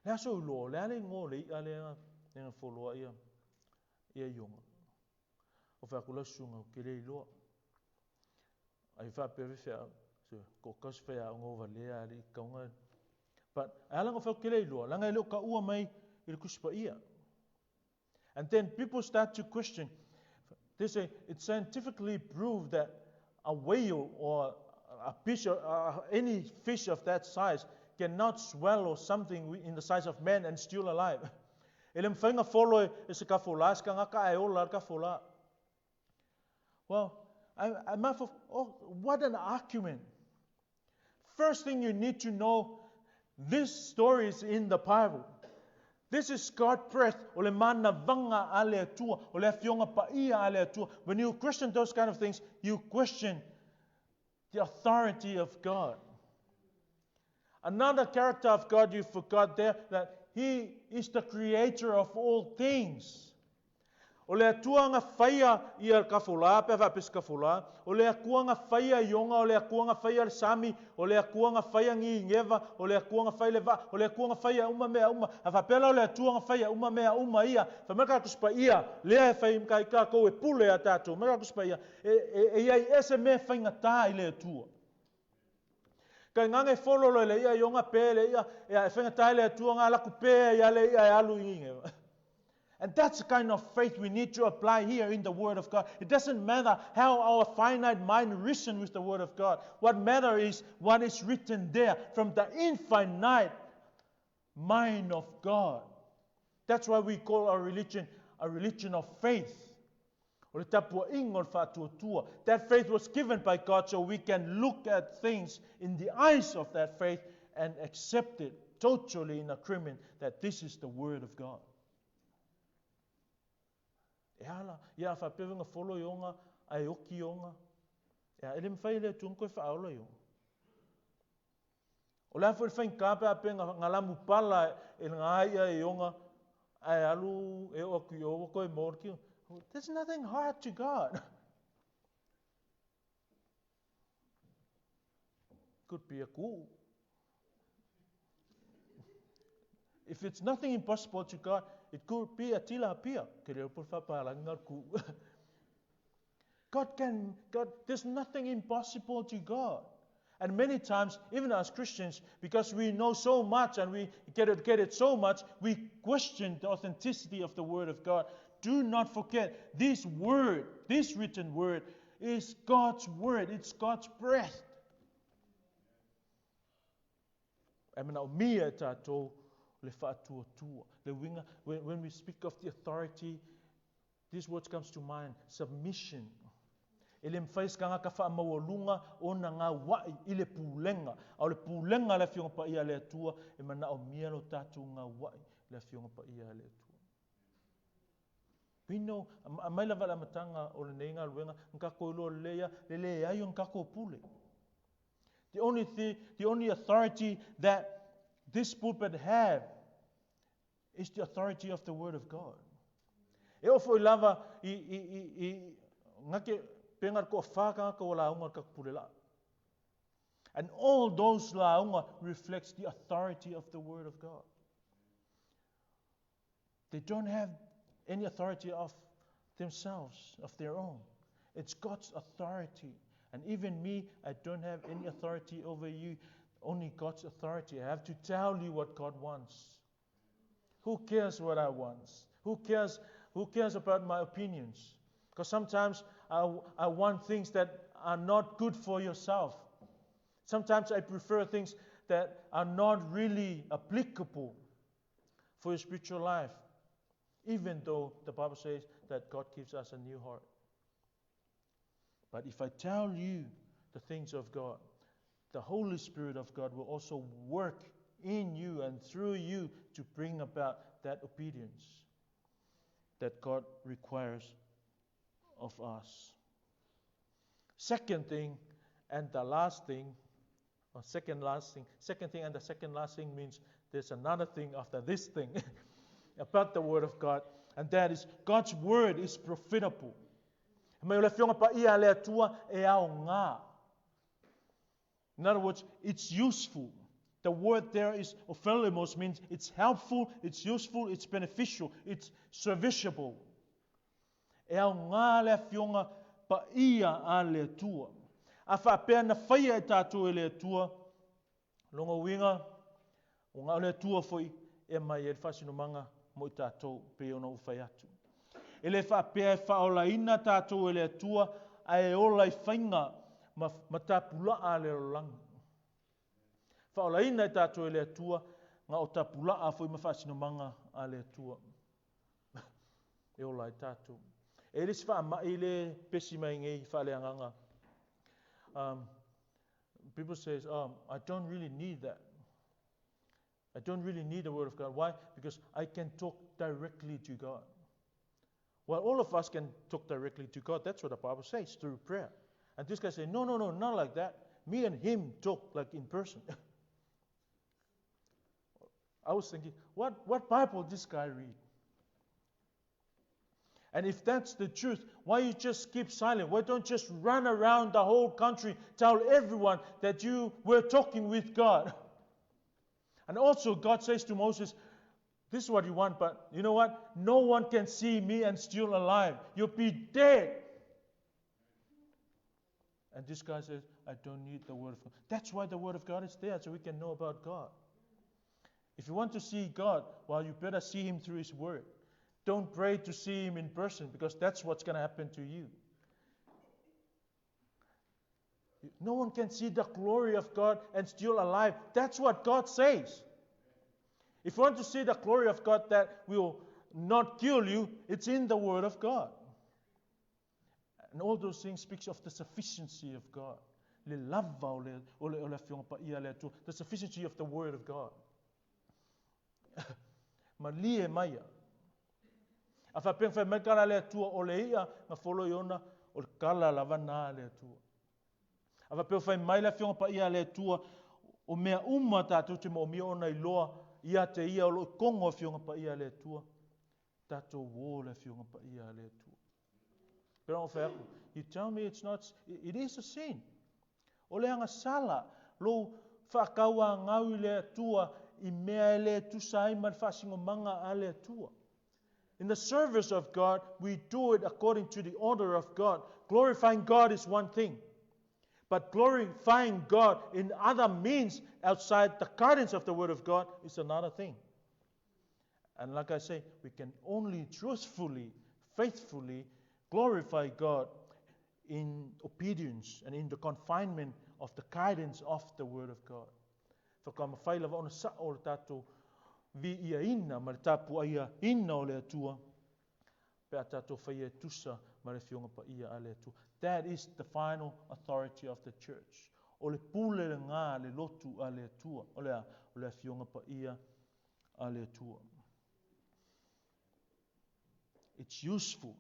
[SPEAKER 1] le aso ulo, le a le igoa o le i'a lea na foloa ia, ia Iona. O whai aku lau susuga o ke le iloa. Ai faapea faifeau, so, ko kau se faiaoga o valea ali i kaunga. But, e ala nga whai ke le iloa, langa e le o ka ua mai i le Tusi Paia. And then people start to question. They say it's scientifically proved that a whale or a fish, or any fish of that size cannot swallow something in the size of man and still alive. E le mawhai nga folo e se kafola, se kangaka ae ola le kafola. Well, I'm oh, what an argument. First thing you need to know, this story is in the Bible. This is God breath, o le manavaga a le Atua, o le Afioga Paia a le Atua. When you question those kind of things, you question the authority of God. Another character of God you forgot there, that He is the creator of all things. O le Atua na faia ia le kafolā, pe a faapea se kafolā, o le Atua na faia ioga, o le Atua na faia le sami, o le Atua na faia nigeva, o le Atua na faia le vaa, o le Atua na faia uma mea uma. A faapea la o le Atua na faia uma mea uma ia, fai mai le Tusi Paia, lea e fai mai tatou e pule ia tatou, mai le Tusi Paia, e, e, e i ai ese mea faigata i le Atua. Kai ngage folo lo le ia ioga pe le ia, e faigata i le Atua ngā laku pe ia le ia e alu i nigeva. And that's the kind of faith we need to apply here in the Word of God. It doesn't matter how our finite mind reason with the Word of God. What matters is what is written there from the infinite mind of God. That's why we call our religion a religion of faith. O le tapuaiga o le faatuatua. That faith was given by God so we can look at things in the eyes of that faith and accept it totally in agreement that this is the Word of God. E ala, ia a faapea venga folo i onga, a e oki i onga. E a, e le mawhai le atu koe whaola i onga. O le a foi le whainga pe a pe nga, nga lamu pala e ngā ia i onga, a e alu e o aku i o koe mōriki. There's nothing hard to God. Could be a cool. If it's nothing impossible to God, it could be a tilapia. God can, God, there's nothing impossible to God. And many times, even as Christians, because we know so much and we get it, get it so much, we question the authenticity of the Word of God. Do not forget, this Word, this written Word, is God's Word. It's God's breath. E manaomia e tatou le faatuatua. Le uiga, when, when we speak of the authority, this word comes to mind, submission. E le mawhai se kangaka whaamaualuga ona ngaua'i i le pulega. A o le pulega a le Afioga Paia a le Atua, e manaomia lo tatou ngaua'i i le Afioga Paia a le Atua. We know, mai lava i le amataga o lenei galuega, na tatou iloa lelei lava le leai o ni tatou pule. The only, th the only authority that this pulpit have is the authority of the Word of God. E oo foi lava i, i, i, i ngake penga ko whakanga ko lauga ka pule la. And all those lauga reflects the authority of the Word of God. They don't have any authority of themselves, of their own. It's God's authority. And even me, I don't have any authority over you, only God's authority. I have to tell you what God wants. Who cares what I want? Who cares, who cares about my opinions? Because sometimes I, I want things that are not good for yourself. Sometimes I prefer things that are not really applicable for your spiritual life, even though the Bible says that God gives us a new heart. But if I tell you the things of God, the Holy Spirit of God will also work in you and through you to bring about that obedience that God requires of us. Second thing, and the last thing, or second last thing, second thing and the second last thing means there's another thing after this thing about the Word of God, and that is God's Word is profitable. Mai o le Afioga Paia a le Atua e aoga. In other words, it's useful. The word there is ophelimos, means it's helpful, it's useful, it's beneficial, it's serviceable. E aoga le Afioga Paia a le Atua. A faapea na faia e tatou e le Atua, lona uiga, o le Atua foi e aumai ai le faasinomaga mo i tatou, pei ona ou fai atu. E le faapea e faaolaina tatou e le Atua, ae e ola i faiga ma, ma tapulaa a le lalolagi. Faaolaina e tatou e le Atua, na o tapulaa foi ma faasinomaga a le Atua. E ola ai tatou. E le isi faamai le pesi mai nei faaleagaga. People says, oh, I don't really need that. I don't really need the Word of God. Why? Because I can talk directly to God. Well, all of us can talk directly to God. That's what the Bible says, through prayer. And this guy said, no, no, no, not like that. Me and him talk like in person. I was thinking, what Bible this guy read? And if that's the truth, why you just keep silent? Why don't you just run around the whole country, tell everyone that you were talking with God? And also God says to Moses, this is what you want, but you know what? No one can see me and still alive. You'll be dead. And this guy says, I don't need the Word of God. That's why the Word of God is there, so we can know about God. If you want to see God, well, you better see Him through His Word. Don't pray to see Him in person, because that's what's going to happen to you. No one can see the glory of God and still alive. That's what God says. If you want to see the glory of God that will not kill you, it's in the Word of God. And all those things speaks of the sufficiency of God. Le lava o le, o le, o le afioga paia le Atua. The sufficiency of the Word of God. Malie maia. A whapeng whai mai kala le Atua o le ia, nga folo iona, o le kala lava nā le Atua. A whapeng whai mai le afioga paia le Atua, o mea uma tātou te mo mia ona iloa, ia te ia o lo kongo afioga paia le Atua, tātou wō le afioga paia le Atua. Pero o whai aku, you tell me it's not, it is a sin. O le anga sala, lo whakaua ngau i le Atua, i mea e le tusa ai ma le whasingomanga a le Atua. In the service of God, we do it according to the order of God. Glorifying God is one thing. But glorifying God in other means outside the guidance of the Word of God is another thing. And like I say, we can only truthfully, faithfully glorify God in obedience and in the confinement of the guidance of the Word of God. Whakamawhai lava ona sa o le tātou vi ia ina ma le tāpu aia ina o le Atua, pe a tātou whai e tusa ma le fionga pa ia a le Atua. That is the final authority of the church. O le pule le ngā le lotu a le Atua, o le a, o le fionga pa ia a le Atua. It's useful.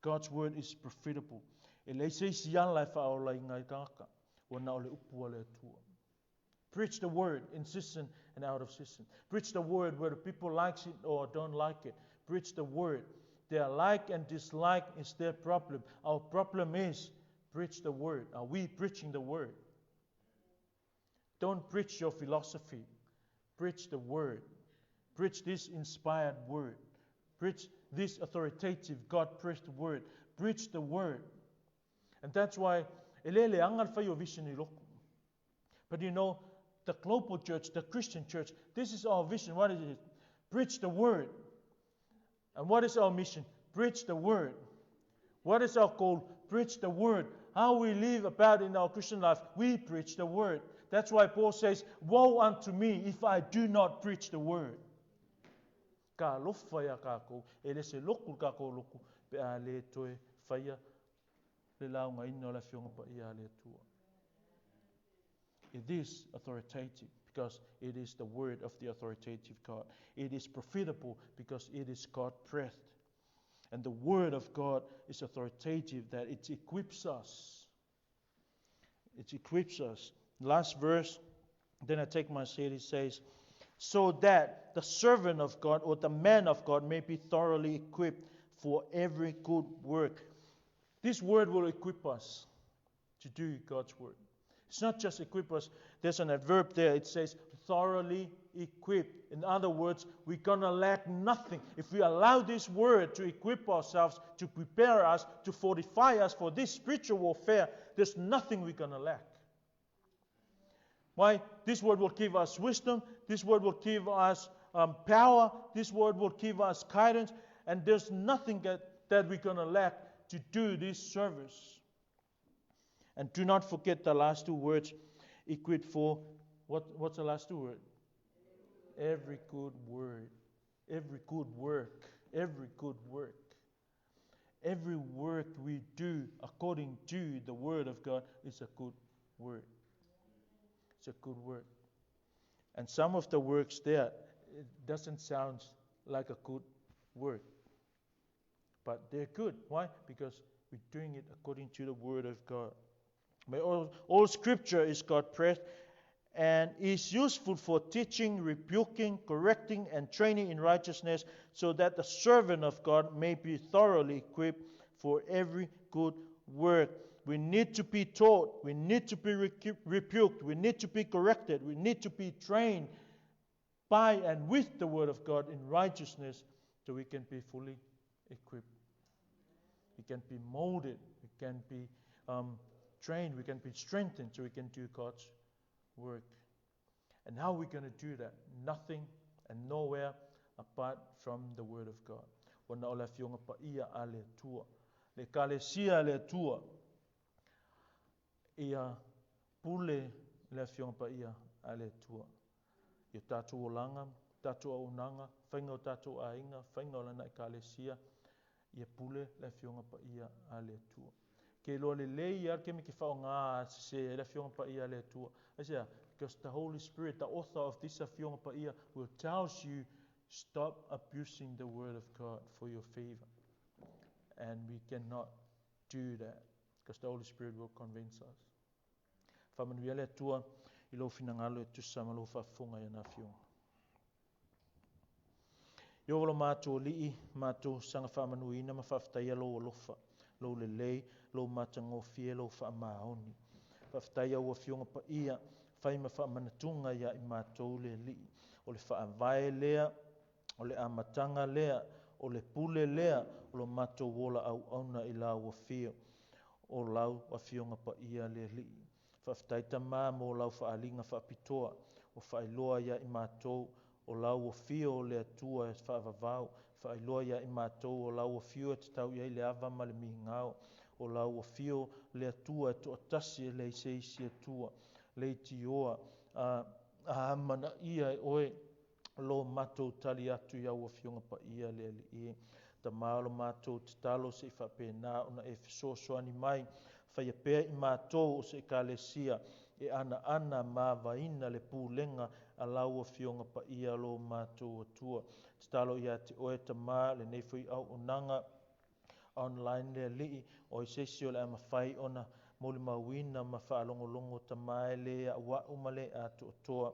[SPEAKER 1] God's word is profitable. E lei se isi ala e whaola i ngai kaka, o na o le upu a le Atua. Preach the word in season and out of season. Preach the word whether people like it or don't like it. Preach the word. Their like and dislike is their problem. Our problem is preach the word. Are we preaching the word? Don't preach your philosophy. Preach the word. Preach this inspired word. Preach this authoritative God-breathed word. Preach the word. And that's why elele angal fa yo vision i loko. But you know, the global church, the Christian church, this is our vision. What is it? Preach the word. And what is our mission? Preach the word. What is our goal? Preach the word. How we live about in our Christian life, we preach the word. That's why Paul says, woe unto me if I do not preach the word. Ka lofa ia kākou, e le se loku kākou loku, pe a le toe whaia le launga ina o le fionga pa ia le Atua. It is authoritative because it is the word of the authoritative God. It is profitable because it is God-breathed. And the word of God is authoritative, that it equips us. It equips us. Last verse, then I take my seat, it says, so that the servant of God or the man of God may be thoroughly equipped for every good work. This word will equip us to do God's work. It's not just equip us. There's an adverb there. It says thoroughly equipped. In other words, we're going to lack nothing. If we allow this word to equip ourselves, to prepare us, to fortify us for this spiritual warfare, there's nothing we're going to lack. Why? This word will give us wisdom. This word will give us power. This word will give us guidance. And there's nothing that we're going to lack to do this service. And do not forget the last two words, equipped for, what's the last two words? Every good word, every good work, every good work. Every work we do according to the word of God is a good work. It's a good work. And some of the works there, it doesn't sound like a good work. But they're good. Why? Because we're doing it according to the Word of God. May all Scripture is God-breathed and is useful for teaching, rebuking, correcting, and training in righteousness, so that the servant of God may be thoroughly equipped for every good work. We need to be taught. We need to be rebuked. We need to be corrected. We need to be trained by and with the Word of God in righteousness, so we can be fully equipped. We can be molded. We can be trained. We can be strengthened so we can do God's work. And how are we going to do that? Nothing and nowhere apart from the Word of God. Ua na o le afioga paia a le Atua. Le kalesia le Atua. Ia pule le afioga paia a le Atua. I o tātou olanga, tātou auaunaga, faiga o tātou aiga, faiga o lana ekalesia, ia pule le afioga paia a le Atua. Ke loa lelei ia ke me ke whaonga se se le afioga paia a le Atua. Aisea, because the Holy Spirit, the author of this afioga paia, will tell you, stop abusing the Word of God for your favor. And we cannot do that, because the Holy Spirit will convince us. Whamanuia le Atua i lou finagalo e tusa ma lou faafofoga i ana afioga. I o lo mātou li'i, mātou sanga whaamanuina ma whaafetaia lou alofa, lou lelei, lou matagofie, lou faamaoni. Faafetaia ua afioga paia, fai ma faamanatunga ia i mātou le li'i. O le faavae lea, o le amataga lea, o le pule lea, o lo mātou ola auauna i lau afio, o lau afioga paia le li'i. Faafetai tamā mō lau faaliga faapitoa, o faailoa ia i mātou, o lau afio o le Atua e faavavau, faailoa ia i mātou, o lau afio e tatau i ai le ava ma le mihingao, o lau afio le Atua e toatasi e leai se isi Atua, le itioa, a amanaia e oe, lo mātou tali atu i au afioga paia le Alii e. Tamā o lo mātou tatalo se i faapena ona e fesoasoani mai, whaia pea i mātou o se ekalesia, e ana ana māvaina le pūlenga a lau afioga paia lo mātou Atua. Tatalo ia te oe tamā le nei fui au onanga online le Alii, o i seisi o le ama whai ona moli mauina ma whaalongolongo tamā e le a wau ma le a toatoa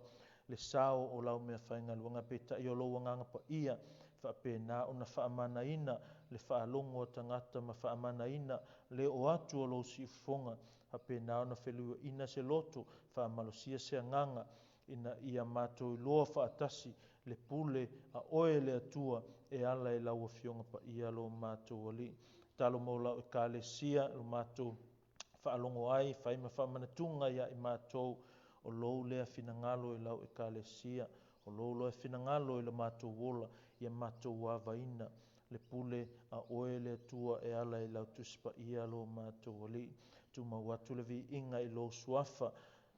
[SPEAKER 1] le sao o lau mea whainga luanga pe tai o lau anganga pa ia whaapena ona whaamanaina le whaalongo tangata ma whaamanaina le o atu o lau siufonga whaapena ona whelua ina se loto whaamalosia se anganga ina ia mātou loa whaatasi le pule a oe le Atua e ala e lau afioga pa ia lo mātou ali. Talo mau lau e kalesia lo mātou whaalongo ai, whai ma whaamanatunga ia i mātou o lou lea finangalo e lau e kalesia, o lou loa finangalo e lo mātou ola ia mātou wavaina le pule a oe le Atua e ala e lau tusipa ia lo mātou ali. Tu mau atu le viinga i lou suafa,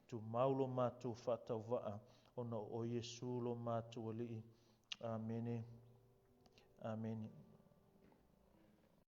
[SPEAKER 1] tu mau lo mātou whaatauva'a, ona o Iesu lo mātou alii. Amene. Amene.